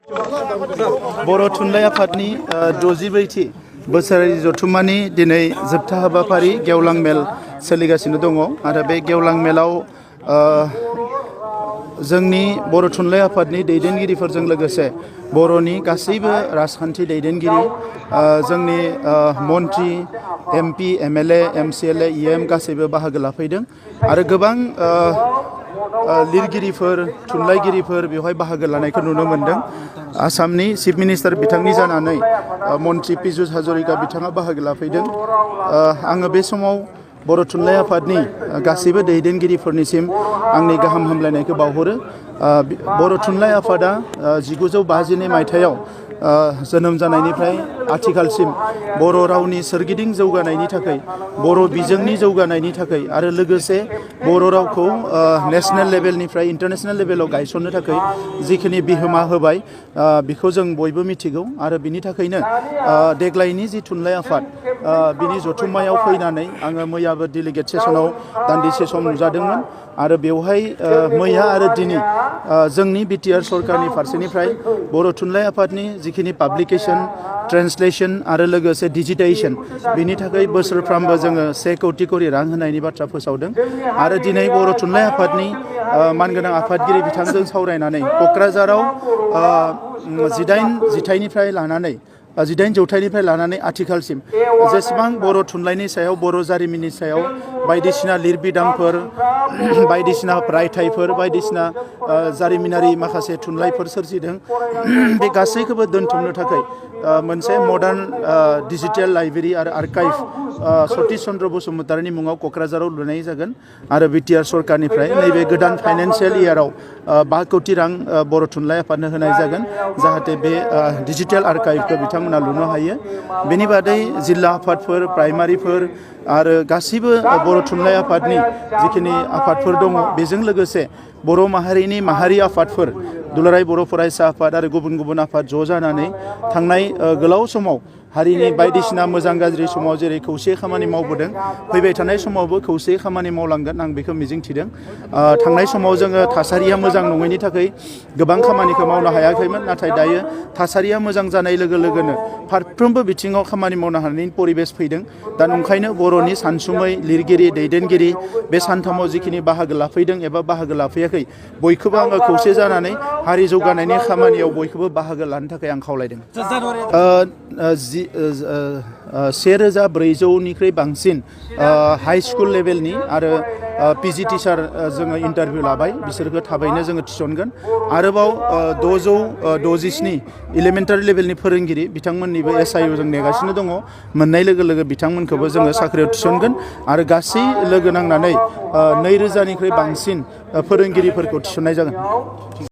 बर' थुनलाइ आफादनि 60थि बोसोरारि जथुम्मानि दिनै जोबथा हाबाफारि गेवलां मेल सोलिगासिनो दङ आरो बे गेवलां मेलाव जोंनि बर' थुनलाइ आफादनि दैदेनगिरिफोरजों लोगोसे बर'नि गासैबो राजखान्थि दैदेनगिरि जोंनि मन्त्रि एमपि एमएलए एमसिएलए इएम गासैबो बाहागो लाफैदों आरो गोबां लिरगिरिफोर थुनलाइगिरिफोर बेवहाय बाहागो लानायखौ नुनो मोन्दों। आसामनि चिफ मिनिस्टार बिथांनि जानानै मन्त्रि पीयूष हाजरिका बिथाङा बाहागो लाफैदों। आङो बे समाव बर' थुनलाइ आफादनि गासैबो दैदेनगिरिफोरनिसिम आंनि गाहाम हामलायनायखौ बावहरो। बर' थुनलाइ आफादा 1952 मायथाइयाव जोनोम जानायनिफ्राय आथिखालसिम बर' रावनि सोरगिदिं जौगानायनि थाखाय बर' बिजोंनि जौगानायनि थाखाय आरो लोगोसे बर' रावखौ नेशनेल लेभेलनिफ्राय इन्टारनेशनेल लेभेलाव गायसननो थाखाय जिखिनि बिहोमा होबाय बेखौ जों बयबो मिथिगौ आरो बिनि थाखायनो देग्लायनि जि थुनलाइ आफाद बिनि जथुम्मायाव फैनानै आङो मैयाबो डेलिगेट सेसनाव दान्दिसे सम नुजादोंमोन आरो बेवहाय मैया आरो दिनै जोंनि बिटिआर सरकारनि फारसेनिफ्राय बर' थुनलाइ आफादनि जिखिनि पाब्लिकेशन ट्रेन्सलेशन आरो लोगोसे डिजिटाइजेशन बिनि थाखाय बोसोरफ्रामबो जोङो 1 कौटि करि रां होनायनि बाथ्रा फोसावदों आरो दिनै बर' थुनलाइ आफादनि मानगोनां आफादगिरि बिथांजों सावरायनानै क'क्राझाराव 18 जौथाइनिफ्राय लानानै आथिखालसिम जेसेबां बर' थुनलाइनि सायाव बर' जारिमिननि सायाव बायदिसिना लिरबिदांफोर बायदिसिना रायथाइफोर बायदिसिना जारिमिनारि माखासे थुनलाइफोर सोरजिदों बे गासैखौबो दोनथुमनो थाखाय मोनसे मडार्न डिजिटेल लाइब्रेरि आरो आर्काइभ सतीश चन्द्र बसुमतारीनि मुङाव क'क्राझाराव लुनाय जागोन आरो बिटिआर सरकारनिफ्राय नैबे गोदान फाइनान्सियेल इयाराव 5 कौटि रां बर' थुनलाइ आफादनो होनाय जागोन जाहाथे बे डिजिटेल आर्काइभखौ बिथांमोना लुनो हायो। बेनि बादै जिल्ला आफादफोर प्राइमारिफोर आरो गासैबो बर' थुनलाइ आफादनि जिखिनि आफादफोर दङ बेजों लोगोसे बर' माहारिनि माहारि आफादफोर दुलाराय बर' फरायसा आफाद आरो गुबुन गुबुन आफाद ज' जानानै थांनाय गोलाव समाव हारिनि बायदिसिना मोजां गाज्रि समाव जेरै खौसे खामानि मावबोदों फैबाय थानाय समावबो खौसे खामानि मावलांगोन आं बेखौ मिजिंथिदों। थांनाय समाव जोङो थासारिया मोजां नङैनि थाखाय गोबां खामानिखौ मावनो हायाखैमोन नाथाय दायो थासारिया मोजां जानाय लोगो लोगोनो फारफ्रोमबो बिथिङाव खामानि मावनो हानायनि परिबेस फैदों। दा ओंखायनो बर'नि सानसुमै लिरगिरि दैदेनगिरि बे सानथामाव जिखिनि बाहागो लाफैदों एबा बाहागो लाफैयाखै बयखौबो आङो खौसे जानानै हारि जौगानायनि खामानियाव बयखौबो बाहागो लानो थाखाय आं खावलायदों। 1400निख्रुइ बांसिन हाई स्कुल लेभेलनि आरो पिजि टिचार जोङो इन्टारभिउ लाबाय बिसोरखौ थाबैनो जोङो थिसनगोन। आरोबाव 667 इलिमेन्टारि लेभेलनि फोरोंगिरि बिथांमोननिबो SIU जों नेगासिनो दङ मोननाय लोगो लोगो बिथांमोनखौबो जोङो साख्रियाव थिसनगोन आरो गासै लोगो नांनानै 2000निख्रुइ बांसिन फोरोंगिरिफोरखौ थिसननाय जागोन।